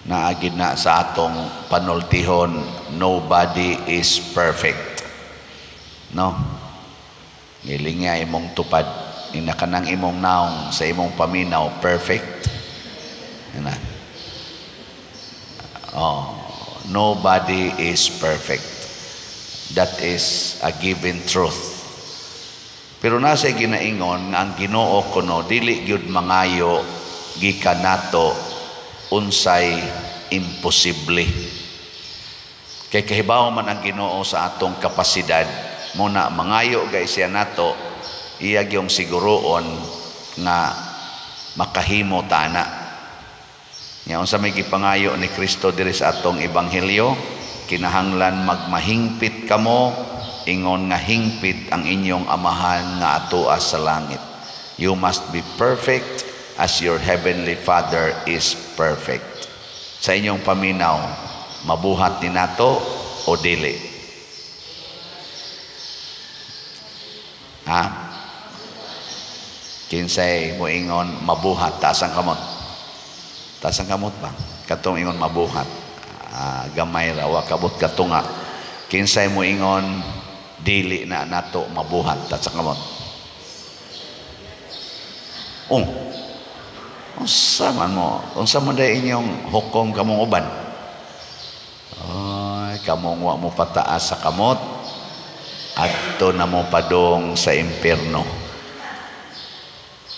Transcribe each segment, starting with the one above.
Naagid na sa atong panultihon, nobody is perfect. No? Ngiling nga imong tupad, ina kanang imong naong sa imong paminaw, perfect. Ina. Oh, nobody is perfect. That is a given truth. Pero nasa ginaingon nga ang Ginoo kuno dili gyud mangayo gikan nato unsay imposible. Kay kahibaw man ang Ginoo sa atong kapasidad, muna mangayo gay siya nato, iya gyung siguroon nga makahimo tana. Nya unsa may gipangayo ni Kristo diri sa atong ebanghelyo, kinahanglan magmahingpit kamo ingon nga hingpit ang inyong Amahan nga atoa sa langit. You must be perfect as your heavenly Father is perfect. Sa inyong paminaw, mabuhat ni nato o dili? Ha? Kinsay moingon mabuhat, taas ang kamot. Taas ang kamot ba? Katong ingon mabuhat. Ah, gamay ra wa kabot katunga. Kinsay moingon dili na nato mabuhat, taas ang kamot. Oh. Unsa man mo? Unsa man day inyong hukom kamong uban? Ay, kamong wa mo pataas sa kamot, adto na mo padong sa impierno.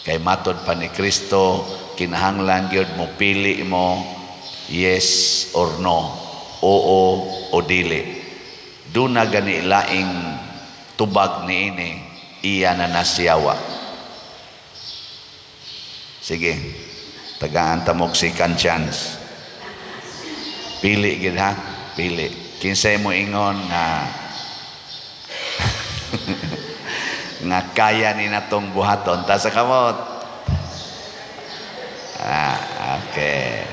Kay matod pa ni Kristo, kinahanglan gyud mo pili mo yes or no, oo o dili. Duna gani laing tubag niini, iya na nasiyawa. Sige, tagaan ta mo og second chance. Pili gid ha, pili. Kinsay mo ingon nga nga kaya ni natong buhaton, ta sa kamot. Ah, okay.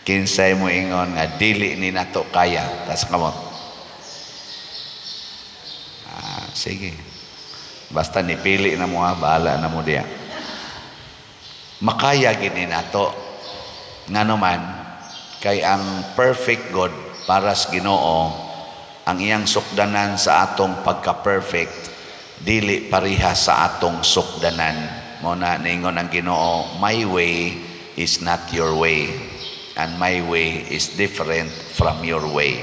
Kinsay mo ingon nga dili ni nato kaya, ta sa kamot. Ah, sige. Basta nipili na mo ha, bahala na mo diya. Makaya gini nato. Ngano man, kay ang perfect God para sa Ginoo, ang iyang sukdanan sa atong pagka-perfect dili pareha sa atong sukdanan. Mo na ningon ang Ginoo, "My way is not your way and my way is different from your way."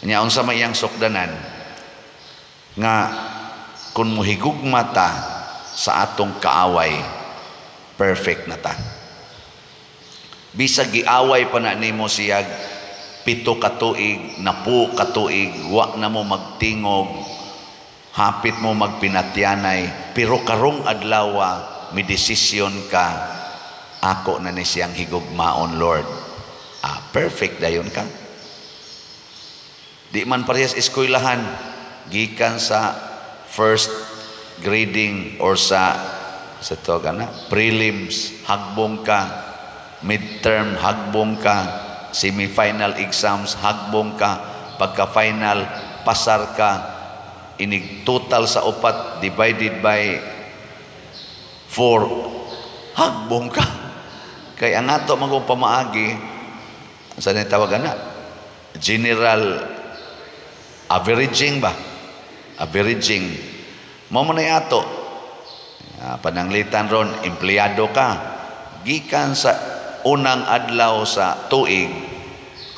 Nya unsa may iyang sukdanan? Nga kung mohigugma ta sa atong kaaway, perfect na ta. Bisag giaway pa na nimo siya 7 ka tuig, 10 ka tuig, wa na mo magtingog, hapit mo magpinatyanay, pero karong adlaw may desisyon ka, ako na ni siyang higugmaon, Lord. Ah, perfect dayon ka. Di man parehas eskwelahan, gikan sa first grading or sa to na prelims, hagbong ka, midterm, hagbong ka, semifinal exams, hagbong ka, pagka final, pasar ka, inig total sa upat divided by 4, hagbong ka. Kay ang ato magong pamaagi sa ni tawag ana, general averaging ba? Averaging. Mao man ato. Pananglitan ron, empleyado ka. Gikan sa unang adlaw sa tuig,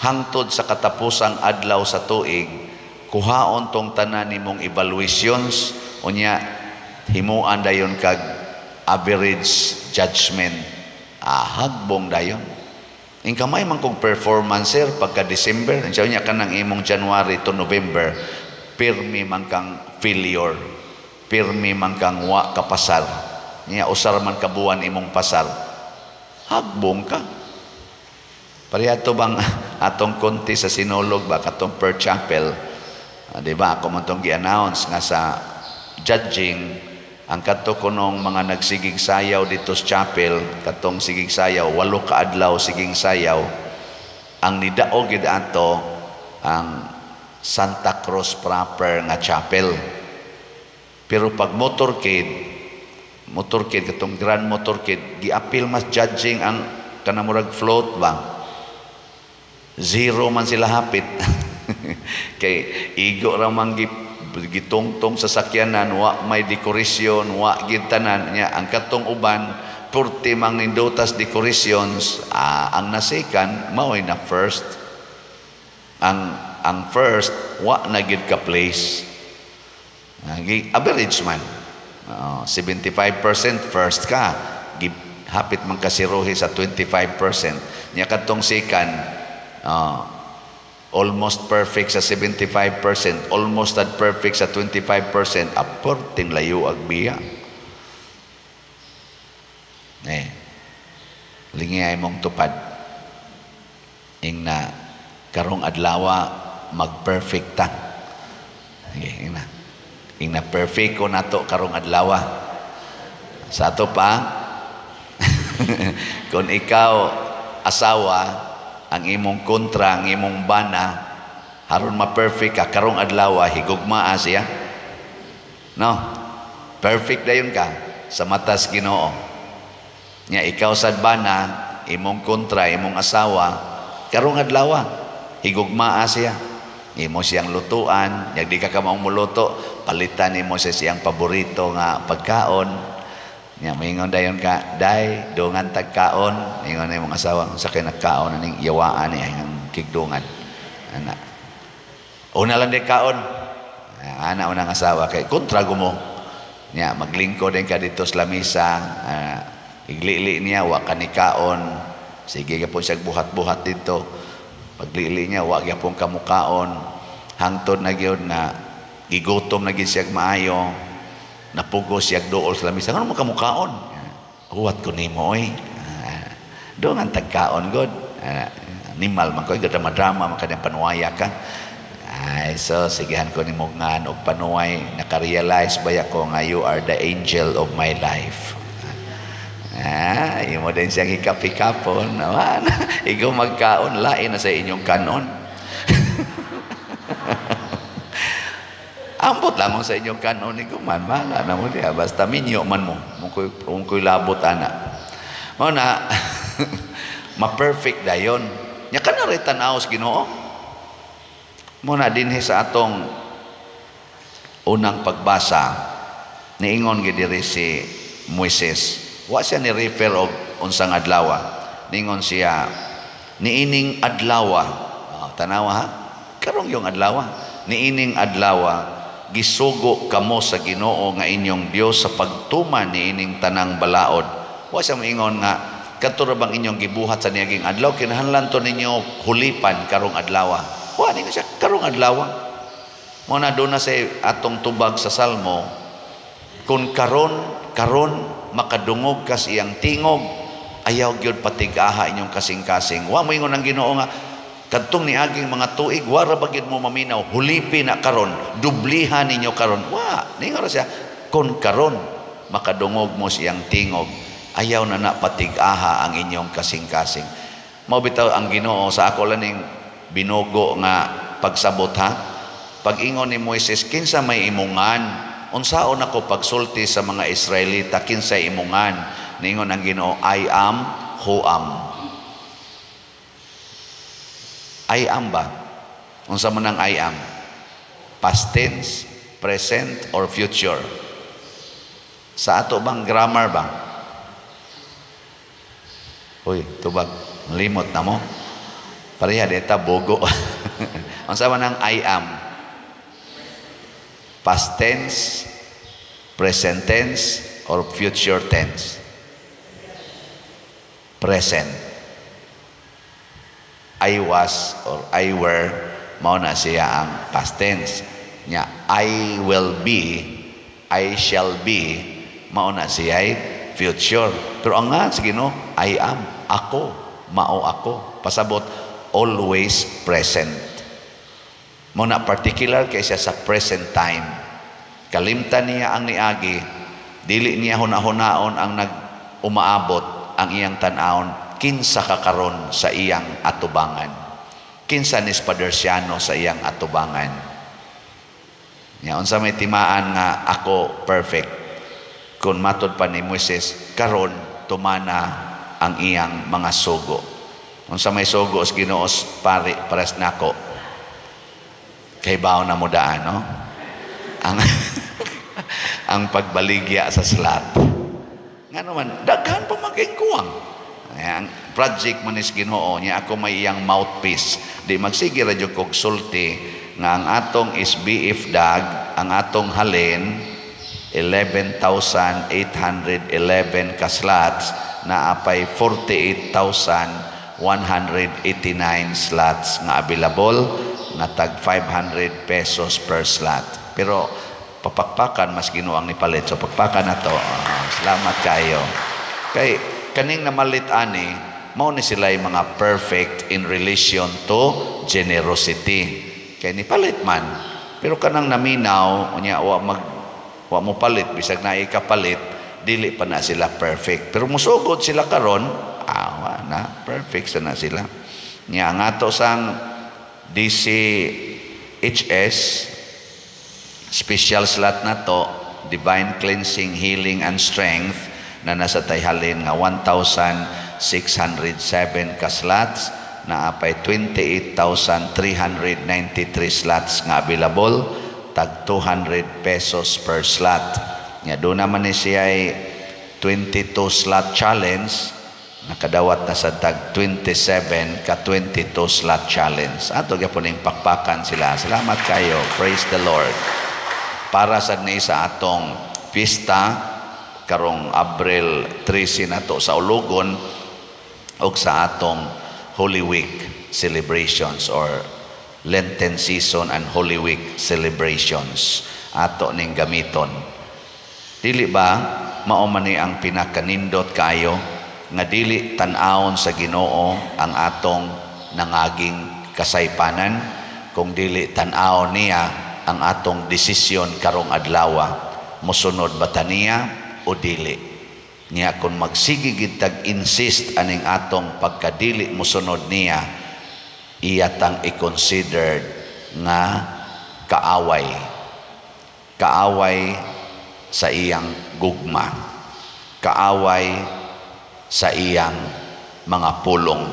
hangtod sa katapusang adlaw sa tuig, kuhaon tong tanan nimong evaluations, unya himuan dayon kag average judgment. Ah, hagbong dayon. In kamay man kong performance, sir, pagka December, siya unya kanang imong January to November, pirmi man kang failure, pirmi man kang wa kapasar, niya usar man kabuan imong pasar, hagbong ka. Pareha bang atong konti sa sinulog ba, katong per chapel, di ba ako man tong gi-announce nga sa judging, ang kadto kunong mga nagsigig sayaw dito sa chapel, katong sigig sayaw, 8 ka adlaw sigig sayaw, ang nidaog gid ato ang Santa Cruz proper nga chapel. Pero pag motorcade, motorcade katong grand motorcade, giapil mas judging ang Kana murag float ba? Zero man sila hapit. Kay igo ra man gitungtong sa sakyanan, wa may dekorasyon, wa gid tanan nya. Ang katong uban purti mang nindotas decorations. Ang nasikan mao'y na first. Ang first, wa na gid ka place. Average man, 75% first ka, hapit man kasiruhi sa 25% nya. Katong second, almost perfect sa 75%, almost at perfect sa 25%, aporting layo ag biya. Eh, lingi ay mong tupad. Ing na karong adlawa mag-perfect ta. Sige, ing na. Ing na perfect ko nato karong adlawa. Sa ato pa, kung ikaw asawa, ang imong kontra, ang imong bana, haron ma-perfect ka karong adlaw, higugmaa siya. No? Perfect dayon ka sa matas Ginoo. Nya ikaw sad bana, imong kontra, imong asawa, karong adlaw, higugmaa siya. Imo siyang lutuan, nya di ka kamaong muluto, palitan nimo siya siyang paborito nga pagkaon. Nya moingon dayon ka, "Day, dungan tagkaon." Ingon na imong asawa, "Unsa kay nagkaon aning yawaan ni ang kigdungan?" Ana. Una lang di kaon. Ana unang asawa kay kontra gumo. Nya maglingkod din ka dito sa lamisa, iglili niya wa ka ni kaon. Sige gyapon siya buhat-buhat dito. Paglili niya wa gyapon kamukaon. Hangtod na gyud na gigutom na gyud siya maayo. Napugos siya duol sa lamisa. "Ngano mo kamukaon? Huwat ko nimo oy. Doon ang tagkaon god. Animal man ko, drama-drama man kanyang panuwaya ka. Ay, so sigihan ko nimo ngan og panuway, naka-realize baya ko nga you are the angel of my life." Imo din siyang hikap-hikapon. Naman, ikaw magkaon, lain na sa inyong kanon. Ambot lang mo sa inyong kanon ni man, bahala na mo diya. Basta minyo man mo. Mungkoy labot ana. Mao na, ma-perfect dayon. Nya ka na rin tanaw sa Ginoo. Mo na dinhi sa atong unang pagbasa, niingon gid diri si Moises. Wa siya ni refer og unsang adlaw. Niingon siya niining adlaw. Oh, tanawa ha. Karong yung adlaw. Niining adlaw gisugo kamo sa Ginoo nga inyong Dios sa pagtuman niining tanang balaod. Wa siya moingon nga kadto ra bang inyong gibuhat sa niaging adlaw, kinahanglan to ninyo hulipan karong adlaw. Wa ningon siya karong adlaw. Mo na doon na sa atong tubag sa Salmo, kung karon karon makadungog kas iyang tingog, ayaw gyud patigaha inyong kasing-kasing. Wa moingon ang Ginoo nga kadtong niaging mga tuig wa ra ba gyud mo maminaw, hulipi na karon, dublihan ninyo karon. Wa ningon ra siya kung karon makadungog mo siyang tingog, ayaw na na patigaha ang inyong kasing-kasing. Mao bitaw ang Ginoo sa ako lang ning binugo nga pagsabot ha. Pag-ingon ni Moises, "Kinsa may imungan? Unsaon ako pagsulti sa mga Israelita kinsa imungan?" Ningon ang Ginoo, "I am who am." I am ba? Unsa man ang I am? Past tense, present, or future? Sa ato bang grammar ba? Uy, tubag, limot na mo. Pareha deta bogo. Unsa man ang I am? Past tense, present tense, or future tense? Present. I was or I were, mao na siya ang past tense. Nya, I will be, I shall be, mao na siya ay future. Pero ang nga, sige no, I am, ako, mao ako. Pasabot, always present. Mao na particular kay siya sa present time. Kalimtan niya ang niagi, dili niya huna-hunaon ang nag-umaabot ang iyang tan-awon, kinsa ka karon sa iyang atubangan. Kinsa ni Spadersiano sa iyang atubangan. Nya unsa may timaan nga ako perfect? Kung matod pa ni Moises, karon tumana ang iyang mga sugo. Unsa may sugo sa Ginoo, pare, pares nako? Kay bawo na mo daan, no? Ang pagbaligya sa slot. Nga naman, daghan pa man kay kuwang. Ang project man is Ginoo niya, ako may iyang mouthpiece. Di magsige ra jud kog sulti nga ang atong SBF dag, ang atong halin 11,811 ka slots, na apay 48,189 slots nga available nga tag 500 pesos per slot. Pero papakpakan mas Ginoo ang nipalit. So pakpakan na to. Salamat kayo. Kay kaning namalit ani, mao ni sila yung mga perfect in relation to generosity. Kay nipalit man. Pero kanang naminaw, unya wa mo palit, bisag naay kapalit, dili pa na sila perfect. Pero musugod sila karon, wa na, perfect sa na sila. Nya ang ato sang DCHS special slot na to, Divine Cleansing, Healing and Strength, na nasa tayhalin nga 1,607 ka slots, na apay 28,393 slots nga available, tag 200 pesos per slot. Nga doon naman ni siya ay 22 slot challenge, nakadawat na sa tag 27 ka 22 slot challenge. Ato gyapon ning pakpakan sila. Salamat kayo. Praise the Lord. Para sad ni sa atong pista karong Abril 13 nato sa Ulugon ug sa atong Holy Week celebrations or Lenten season and Holy Week celebrations, ato ning gamiton. Dili ba mao man ni ang pinakanindot kayo nga dili tan-awon sa Ginoo ang atong nangaging kasaypanan, kung dili tan-awon niya ang atong desisyon karong adlaw, mosunod ba ta niya o dili? Niya kung magsige gid tag insist aning atong pagkadili mosunod niya, iya tang i-considered nga kaaway, kaaway sa iyang gugma, kaaway sa iyang mga pulong.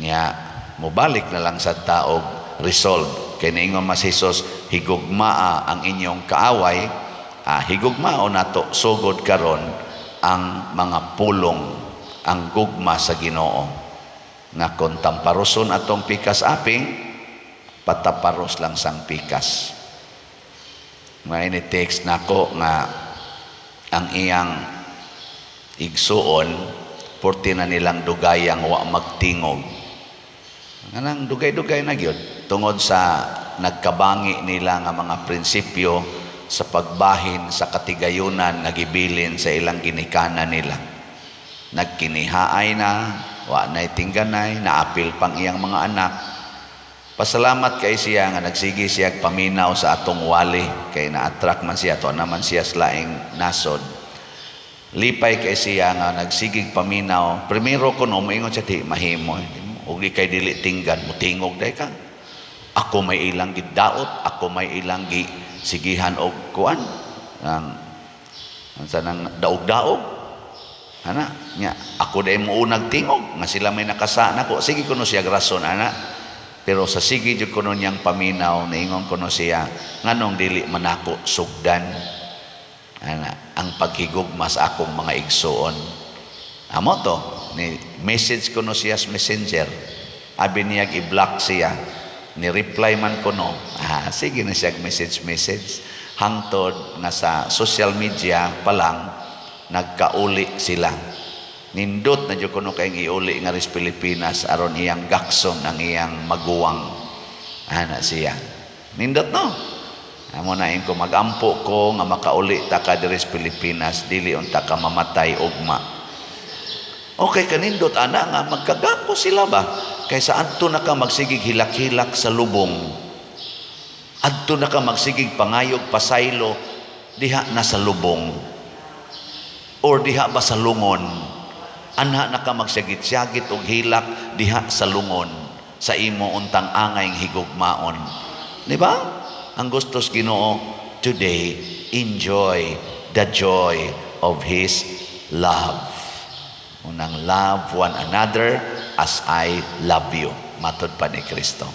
Niya mobalik na lang sa taog resolve kay niingon mas Jesus, "Higugmaa ang inyong kaaway." Higugmao nato sugod karon ang mga pulong, ang gugma sa Ginoo nga kung tamparoson atong pikas aping, pataparos lang sang pikas. May ni text nako nga ang iyang igsuon, porti na nilang dugayang wa magtingog. Nganang dugay-dugay na gyud tungod sa nagkabangi nila nga mga prinsipyo sa pagbahin sa katigayunan nga gibilin sa ilang ginikanan nila. Nagkinihaay na, wa na'y tingganay, naapil pang iyang mga anak. Pasalamat kay siya nga nagsige siya paminaw sa atong wali kay na-attract man siya, to naman siya sa laing nasod. Lipay kay siya nga nagsigig paminaw. Primero kuno moingon siya, "Di mahimo. Ug di kay dili tinggan, mutingog day ka. Ako may ilang gidaot, ako may ilang gi sigihan og kuan ang unsa nang daog-daog." Ana, nya ako day mo unag tingog nga sila may nakasa nako. Sige kuno siya rason ana. Pero sa sige jud kuno niyang paminaw, niingon kuno siya, "Nganong dili man ako sugdan ana ang paghigugma sa akong mga igsuon?" Amo to ni message kuno siya sa Messenger. Abi niya i-block siya. Ni reply man kuno. Sige na siya message message. Hangtod nga sa social media pa lang nagkauli sila. Nindot na jud kuno kayong iuli nga ris Pilipinas aron iyang gakson ang iyang maguwang. Ana siya. Nindot, no? Amo na ko magampo ko nga makauli ta ka diri sa Pilipinas, dili unta ka mamatay ugma. Okay, kanindot ana nga magkagako sila ba? Kaysa adto na ka magsigig hilak-hilak sa lubong. Adto na ka magsigig pangayog pasaylo diha na sa lubong. Or diha ba sa lungon. Anha na ka magsigit-sigit og hilak diha sa lungon sa imo untang angay higugmaon. Di ba? Ang gustos Ginoo today, enjoy the joy of His love. Una Kanang "Love one another as I love you." Matod pa ni Kristo.